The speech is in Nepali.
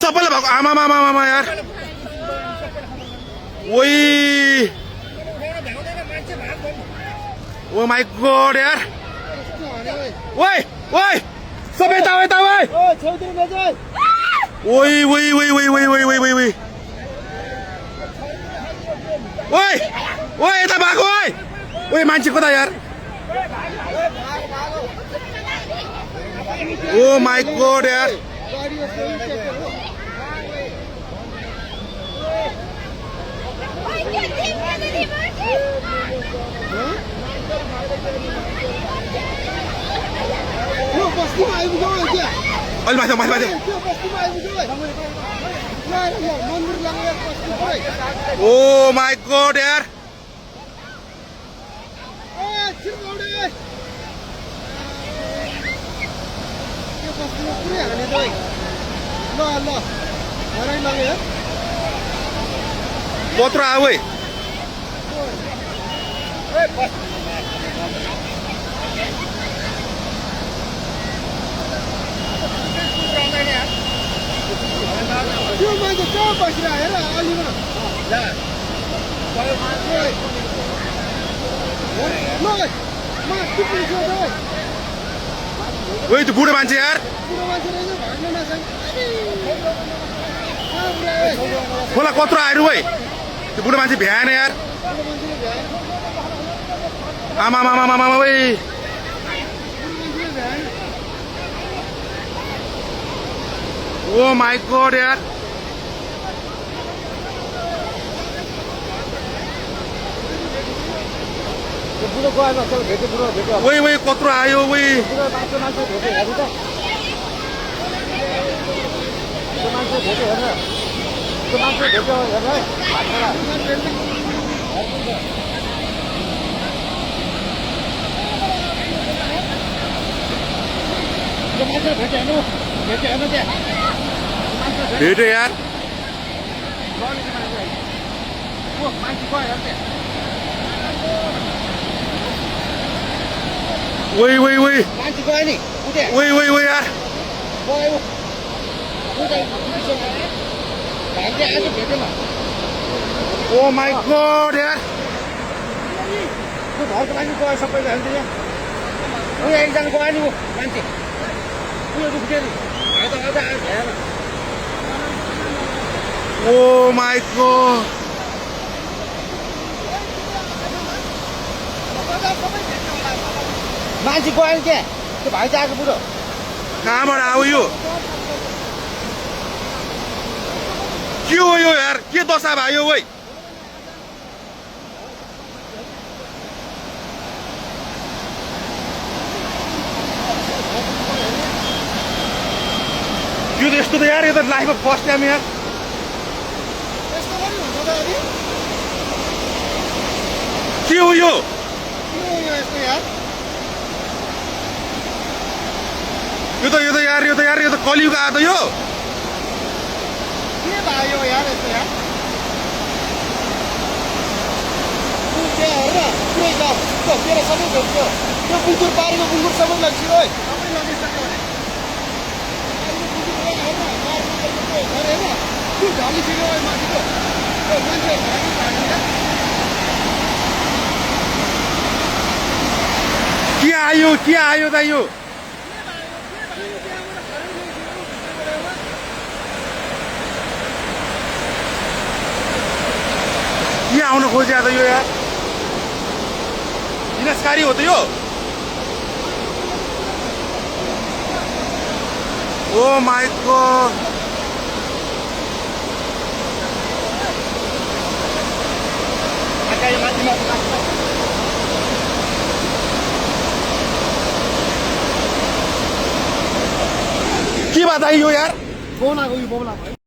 सबैले भएको आमा यार ओइ ओ माई गॉड यार ओइ ओइ सबै यता ओइ ओइ ओइ ओइ ओइ ओइ ओइ ओइ ओइ ओइ ओइ यता भएको ओइ ओइ मान्छे कता यार ओ माई गॉड यार अलि माथि ओ माई गॉड यार कत्रो आयो है ओइ त्यो बुढो मान्छे यार खोला कत्रो आयो है त्यो बुढो मान्छे भ्याएन यार आमा ओइ ओ माई गॉड यार ओइ ओइ कत्रो आयो ओइ भेट्यो यार ओइ ओइ ओइ ओइ ओइ ओइ यार ओ माई गॉड यार ओ माई गॉड मान्छे गयो के त्यो भाइ आएको बुढो कहाँबाट आयो यो के हो यो यार के दशा भयो ओइ यो त यस्तो त यार यो त लाइफमा फर्स्ट टाइम यार के हो यो यो त कलियुग आयो त यो के भयो यार यस्तो यार तेरो सबै भेट्यो त्यो बुङ्गुर पारेको बुङ्गुर सबै लग्छ ओइ के आयो त यो के आउन खोज्या त यो यार विनाशकारी हो त यो ओ माई गॉड के बात आयो यार फोन आएको यो बोला